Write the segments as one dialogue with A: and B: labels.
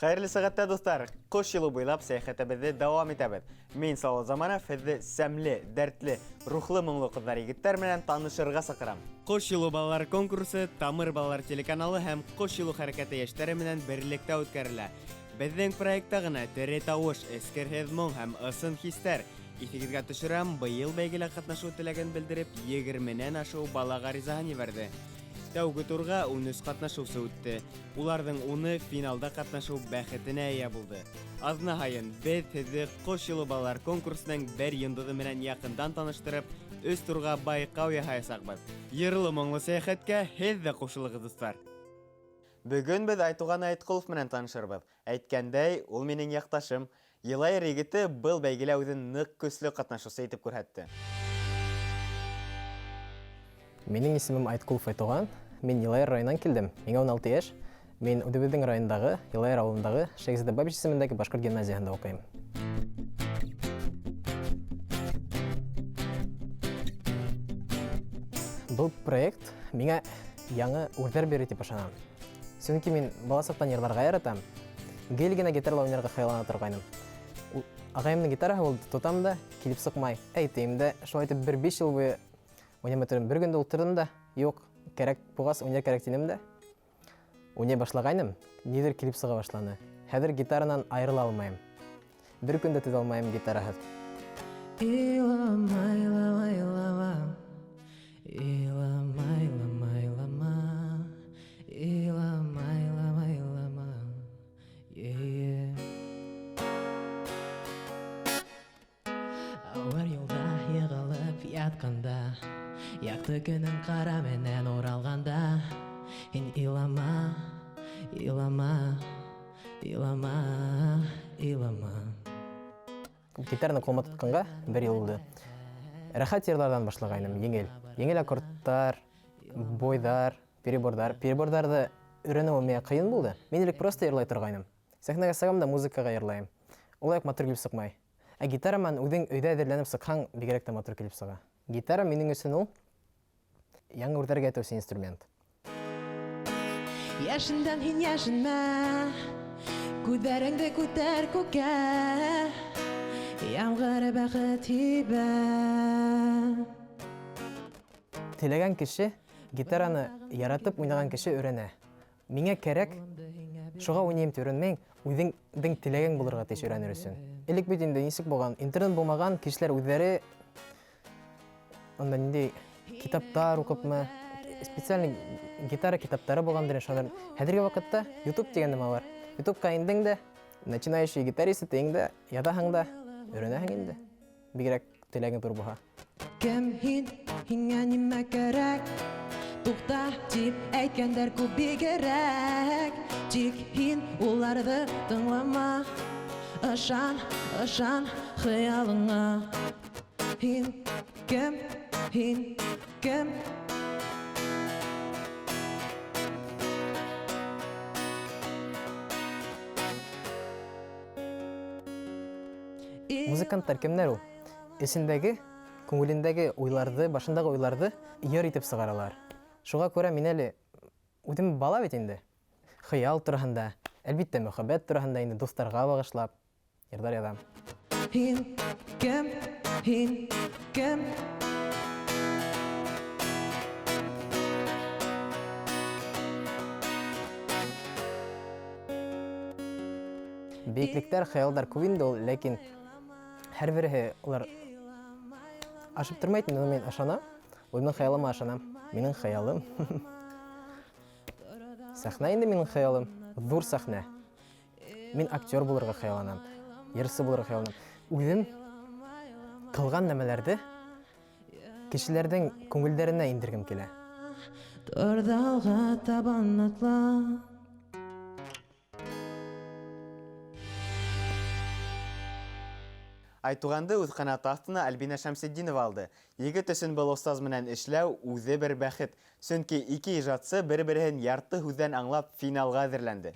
A: Хәйерле сәғәттә, дуҫтар! Ҡош юлы буйлап сәйәхәтебеҙҙе дауам итәбеҙ. Мин Салават Заманов һеҙҙе сәмле, дәртле, рухлы моңло ҡыҙҙар егеттәр менән танышырға саҡырам. Ҡош юлы балалар конкурсы Тамыр балалар телеканалы һәм Ҡош юлы хәрәкәте йәштәре менән берлектә үткәрелә. Беҙҙең проектта ғына тере тауыш, эскерһеҙ моң һәм ысын хистәр. Иҫегеҙгә төшөрәм, быйыл бәйгелә ҡатнашыу теләген белдереп, егерменән ашыу бала ғаризаһын ебәрҙе. Тәүге турға 13 ҡатнашыусы үтте. Уларҙың уны финалда ҡатнашыу бәхетенә эйә булды. Аҙна һайын беҙ һеҙҙе Ҡош юлы балалар конкурсының бер йондоҙо менән яҡындан таныштырып, өс турға байҡау яһаясаҡбыҙ. Йырлы-моңло сәйәхәткә һеҙ ҙә ҡушылығыҙ, дуҫтар! Бөгөн беҙ Айтуған Айытҡолов менән танышырбыҙ. Әйткәндәй, ул минең яҡташым. Йылайыр егете был бәйгелә үҙен ныҡ көслө ҡатнашыусы итеп күрһәтте.
B: Минең исемем Айткулов Айтуған. Мин Йылайыр районынан килдем. Миңә 16 йәш. Мин үҙебеҙҙең райондағы, Йылайыр ауылындағы Шәйхзада Бабич исемендәге башҡорт гимназияһында уҡыйым. Был проект миңә яңы үрҙәр бирер тип ышанам. Сөнки мин бала саҡтан йырларға яратам. Гел генә гитарала уйнарға хыяллана торғайным. Ағайымдың гитараһы булды, тотам да, килеп сыҡмай. Әйтәйем дә, шулай итеп бер 5 йыл буйы уйнамай тордым. Бер көндө ултырҙым да, юҡ, кәрәк булғас уйнар кәрәк тинем дә. Уйнай башлағайным, ниҙер килеп сыға башланы. Хәҙер гитаранан айырыла алмайым. Бер көн дә түҙә алмайым гитараһыҙ.
C: Илама, илама, илама. Илама, илама, илама. Илама, илама, илама. Е-е. Ауыр юлда йығылып ятҡанда, яҡты көнөң ҡара менән уралғанда, һин илама, илама, илама, илама.
B: Гитараны ҡулыма тотҡанға бер йыл булды. Рәхәт йырларҙан башлағайным, еңел. Еңел аккордтар, бойҙар, переборҙар. Переборҙарҙы өйрәнеү миңә ҡыйын булды. Мин элек просто йырлай торғайным. Сәхнәгә сығам да музыкаға йырлайым. Улай уҡ матур килеп сыҡмай. Ә гитара менән үҙең өйҙә әҙерләнеп сыҡһаң, бигерәк тә матур килеп сыға. Гитара минең өсөн ул яңы үрҙәргә этеүсе инструмент.
C: Йәшендән һин йәшенмә, күҙҙәреңде күтәр күккә, ямғыр бәхет һибә.
B: Теләгән кеше гитараны яратып уйнаған кеше өйрәнә. Миңә кәрәк, шуға уйнайым тип өйрәнмәйем, үҙеңдең теләгең булырға тейеш өйрәнер өсөн. Элек бит инде нисек булған, интернет булмаған, кешеләр үҙҙәре анда ниндәй китаптар уҡыпмы, специальный гитара китаптары булғандыр инде шулар. Хәҙерге ваҡытта YouTube тигән нәмә бар. YouTubeҡа индең дә, начинающий гитарист тиң дә, яҙаһың да, өйрәнәһең инде. Бигерәк теләгең ҙур булһа.
C: Кем һин, һиңә нимә кәрәк? Туҡта тип әйткәндәр күп бигерәк. Тик һин уларҙы тыңлама. Ышан, ышан хыялыңа. Һин кем, һин кем?
B: Музыканттар кемдәр ул? Эсендәге, күңелендәге уйларҙы, башындағы уйларҙы йыр итеп сығаралар. Шуға күрә мин әле үҙем бала бит инде. Хыял тураһында, әлбиттә, мөхәббәт тураһында инде дуҫтарға бағышлап йырҙар яҙам.
C: Һин кем? Һин кем?
B: Бейеклектәр, хыялдар күп инде ул, ләкин һәр береһе улар ашып тормай инде, но мин ышанам. Үҙемдең хыялыма ышанам. Минең хыялым. Сәхнә инде минең хыялым. Ҙур сәхнә. Мин актер булырға хыялланам, йырсы булырға хыялланам. Үҙем ҡылған нәмәләрҙе кешеләрҙең күңелдәренә индергем килә.
C: Торҙалға табан атла.
A: Айтуғанды үҙ ҡанаты аҫтына Альбина Шәмсетдинова алды. Егет өсөн был остаз менән эшләү үҙе бер бәхет. Сөнки ике ижадсы бер-береһен ярты һүҙҙән аңлап финалға әҙерләнде.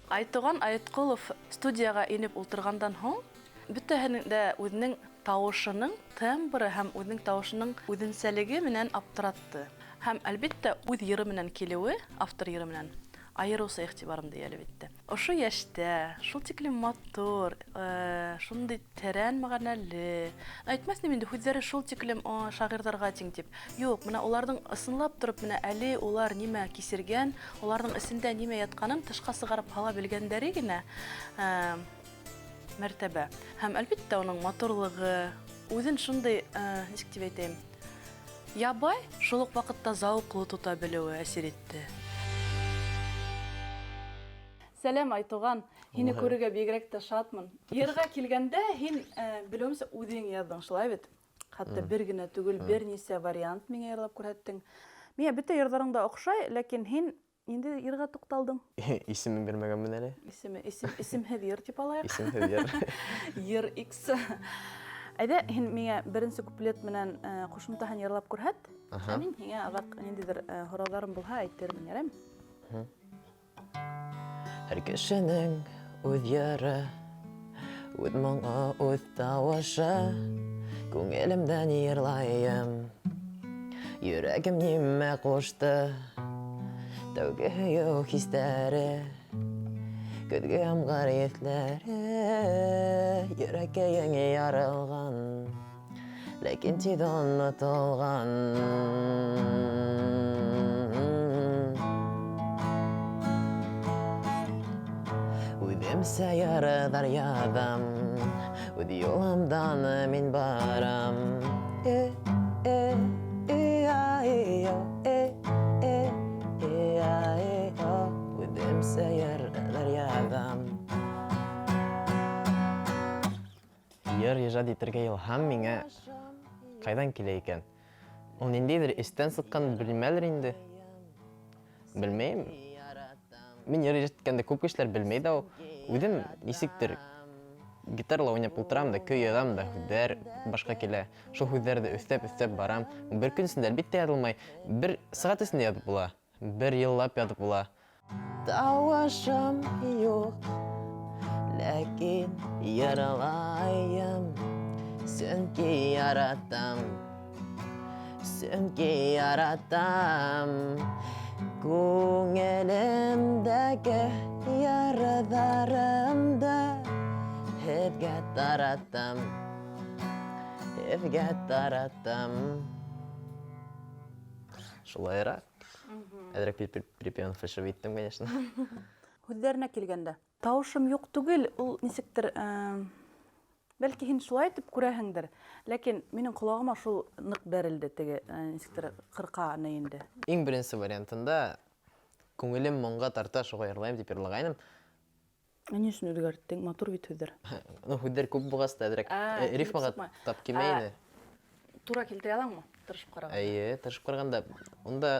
D: Айтуған Айытҡолов студияға инеп ултырғандан һуң бөтәһенең дә үҙенең тауышының тембры һәм үҙенең тауышының үҙенсәлеге менән аптыратты. Һәм әлбиттә үҙ йыры менән килеүе, автор йыры менән, Айырыуса иғтибарымды йәлеп итте. Ошо йәштә шул тиклем матур, шундай тәрән мәғәнәле. Әйтмәҫ инем инде, һүҙҙәре шул тиклем шағирҙарға тиң тип. Юҡ, бына уларҙың ысынлап тороп, менә әле улар нимә кисергән, уларҙың эсендә нимә ятҡанын тышҡа сығарып һала белгәндәре генә мәртәбә. Һәм әлбиттә уның матурлығы, үҙен шундай, нисек тип әйтәйем, ябай, шул уҡ ваҡытта зауыҡлы тота белеүе әсир итте. Сәләм, Айтуған. Һине күрергә бигерәк тә шатмын. Йырға килгәндә һин, белеүемсә, үҙең яҙҙың, шулай бит? Хатта бер генә түгел, бер нисә вариант миңә йырлап күрһәттең. Миңә бөтә йырҙарың да оҡшай, ләкин һин инде йырға туҡталдың.
B: Исемен бирмәгәнмен әле.
D: Исеме, исем, исемһеҙ йыр тип алайыҡ.
B: Исемһеҙ йыр.
D: Йыр X. Әйҙә, һин миңә беренсе куплет менән ҡушымтаһын йырлап күрһәт. Ә мин һиңә аҙаҡ ниндәйҙер һорауҙарым булһа әйтермен, яраймы?
B: Һәр кешенең үҙ йыры, үҙ моңо, үҙ тауышы. Күңелемдән йырлайым, йөрәгем нимә ҡушты. Тәүге һөйөү хистәре, көҙгө ямғыр еҫләре. Йөрәкәйең ярылған, ләкин тиҙ онотолған. Үҙемсә йырҙар яҙам, үҙ юлымдан мин барам. Үҙемсә йырҙар яҙам. Йыр ижад итергә илһам миңә ҡайҙан килә икән? Ул ниндәйҙер эстән сыҡҡан белмәлер инде. Белмәйем. Мин йыр ижад иткәндә күп кешеләр белмәй ҙә ул. Үҙем нисектер гитарала уйнап ултырам да, көй яҙам да, һүҙҙәр башҡа килә. Шул һүҙҙәрҙе өҫтәп-өҫтәп барам. Бер көн эсендә әлбиттә яҙылмай. Бер сәғәт эсендә яҙып була, бер йыллап яҙып була. Тауышым юҡ, ләкин йырлайым, сөнки яратам, сөнки яратам. Күңелемдәге йырҙарымды һеҙгә таратам, һеҙгә таратам. Шулайыраҡ. Әҙерәк припевын фальшивый иттем, конечно.
D: Һүҙҙәренә килгәндә, тауышым юҡ түгел, ул нисектер, бәлки һин шулай итеп күрәһеңдер, ләкин минең ҡолағыма шул ныҡ бәрелде, теге, нисектер ҡырҡа ни инде.
B: Иң беренсе вариантында күңелем моңға тарта, шуға йырлайым тип йырлағайным.
D: Ә ни өсөн үҙгәрттең? Матур бит һүҙҙәр.
B: Ну, һүҙҙәр күп булғас та әҙерәк,
D: Килеп
B: рифмаға
D: сыҡмай.
B: тап килмәй ине.
D: Тура килтерә алаңмы? Тырышып ҡарағанда.
B: Эйе, тырышып ҡарағанда, унда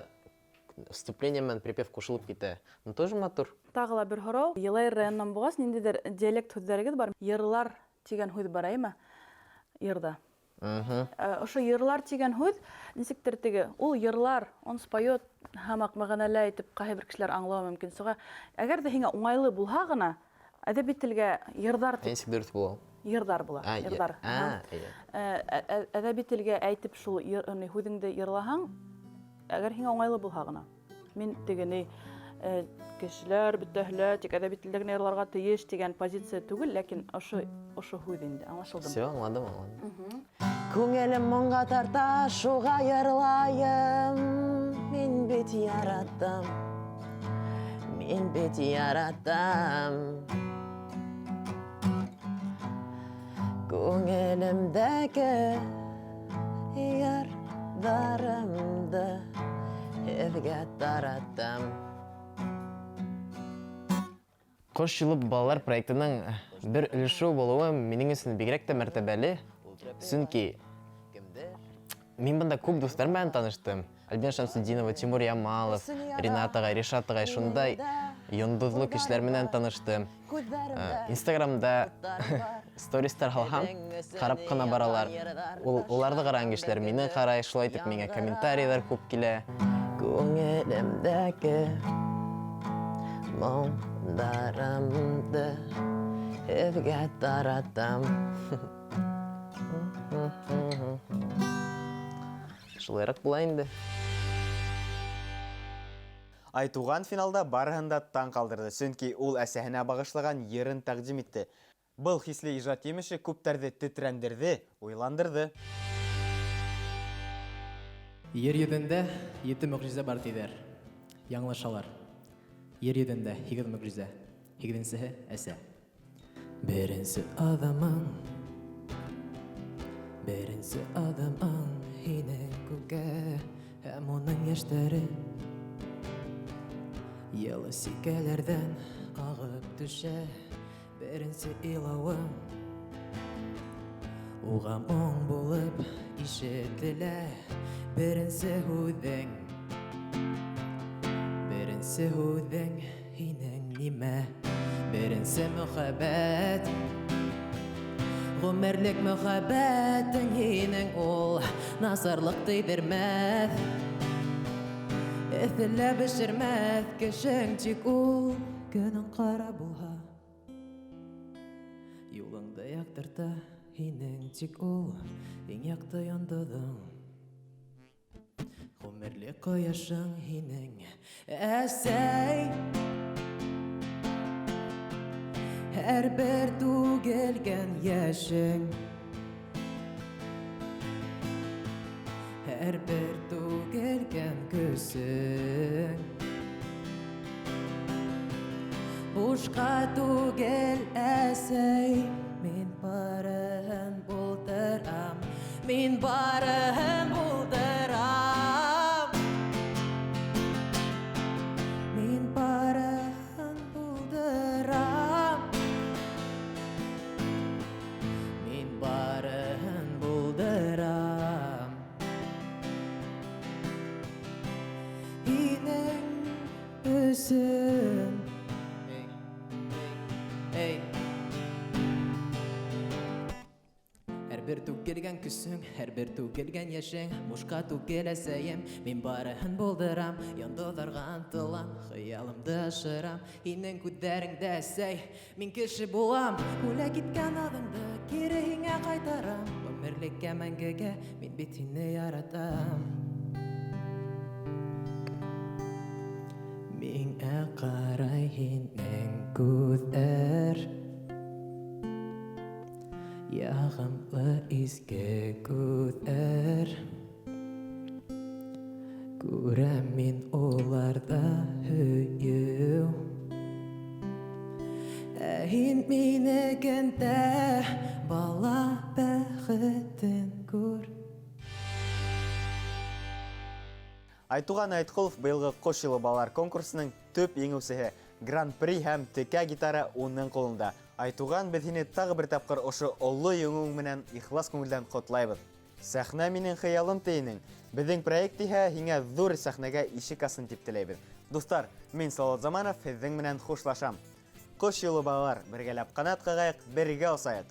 B: вступление менән припев ҡушылып китә. Ну, тоже матур.
D: Тағы ла бер һорау. Йылайыр районынан булғас, ниндәйҙер диалект һүҙҙәрегеҙ бар. Йырлар тигән һүҙ бар, әйме? Йырҙа. Ошо йырлар тигән һүҙ нисектер теге, ул йырлар, он споет һамаҡ мәғәнәлә итеп ҡайһы бер кешеләр аңлауы мөмкин. Шуға, әгәр ҙә һиңә уңайлы булһа ғына, әҙәби телгә йырҙар тип
B: Нисек дөрөҫ була ул?
D: Йырҙар була, йырҙар. Әҙәби телгә әйтеп шул һүҙеңде йырлаһаң, әгәр һиңә уңайлы булһа ғына. Мин теге ни, кешеләр бөтәһе тик әҙәби телдә генә йырларға тейеш тигән позиция түгел, ләкин ошо һүҙ инде, аңлашылдымы?
B: Всё, аңладым, аңладым. Күңелем моңға тарта, шуға йырлайым. Мин бит яратам, мин бит яратам. Күңелемдәге йырҙарымды һеҙгә таратам. Ҡош юлы балалар проектының бер өлөшө булыуы минең өсөн бигерәк тә мәртәбәле, сөнки мин бында күп дуҫтар менән таныштым. Альбина Шамсутдинова, Тимур Ямалов, Ринат ағай, Ришат ағай, шундай йондоҙло кешеләр менән таныштым. Инстаграмда стористар һалһам, ҡарап ҡына баралар. Уларҙы ҡараған кешеләр мине ҡарай, шулай итеп миңә комментарийҙар күп килә. Күңелемдәге моңдарымды һеҙгә таратам. Шулайыраҡ була инде.
A: Айтуған финалда барыһын да таң ҡалдырҙы, сөнки ул әсәһенә бағышлаған йырын тәҡдим итте. Был хисле ижад емеше күптәрҙе тетрәндерҙе, уйландырҙы.
B: Ер йөҙөндә ете мөғжизә бар тиҙәр. Яңылышалар. Ер йөҙөндә һигеҙ мөғжизә. Һигеҙенсеһе әсә.
C: Беренсе аҙымың, беренсе аҙымың һинең күккә һәм уның йәштәре йылы сикәләрҙән ағып төшә. Беренсе илауың уға моң булып ишетелә. Беренсе һүҙең, беренсе һүҙең һинең нимә? Беренсе мөхәббәт, ғүмерлек мөхәббәтең һинең ул насарлыҡ тейҙермәҫ, эҫелә бешермәҫ кешең, тик ул көнөң ҡара булһа, юлыңды яҡтырта һинең, тик ул иң яҡты йондоҙоң. Ғүмерлек ҡояшың һинең, әсәй. Һәр бер түгелгән йәшең, һәр бер түгелгән көсөң бушҡа түгел, әсәй. Мин барыһын булдырам, мин барыһын булдырам, мин барыһын булдырам, мин барыһын булдырам. Һинең өсөн.
B: Эй, эй, эй. Һәр бер түгелгән көсөң, һәр бер түгелгән йәшең бушҡа түгел, әсәйем. Мин барыһын булдырам, йондоҙҙарға ынтылам, хыялымды ашырам. Һинең күҙҙәреңдә, әсәй, мин кеше булам.
C: Бүләк иткән аҙыңды кире һиңә ҡайтарам. Ғүмерлеккә, мәңгегә мин бит һине яратам. Миңә ҡарай һинең күҙҙәр, яғымлы изге күҙҙәр. Күрәм мин уларҙа һөйөү. Ә һин минекендә бала бәхетен күр.
A: Айтуған Айтҡолов быйылғы Ҡош йылы балалар конкурсының төп еңеүсеһе. Гран-при һәм текә гитара уның ҡулында. Айтуған, беҙ һине тағы бер тапҡыр ошо оло еңеүең менән ихлас күңелдән ҡотлайбыҙ. Сәхнә минең хыялым тейенең. Беҙҙең проект иһә һиңә ҙур сәхнәгә ишек асын тип теләйбеҙ. Дуҫтар, мин Салауат Заманов һеҙҙең менән хушлашам. Ҡош йылы балалар, бергәләп ҡанат ҡағайыҡ, бергә осайыҡ.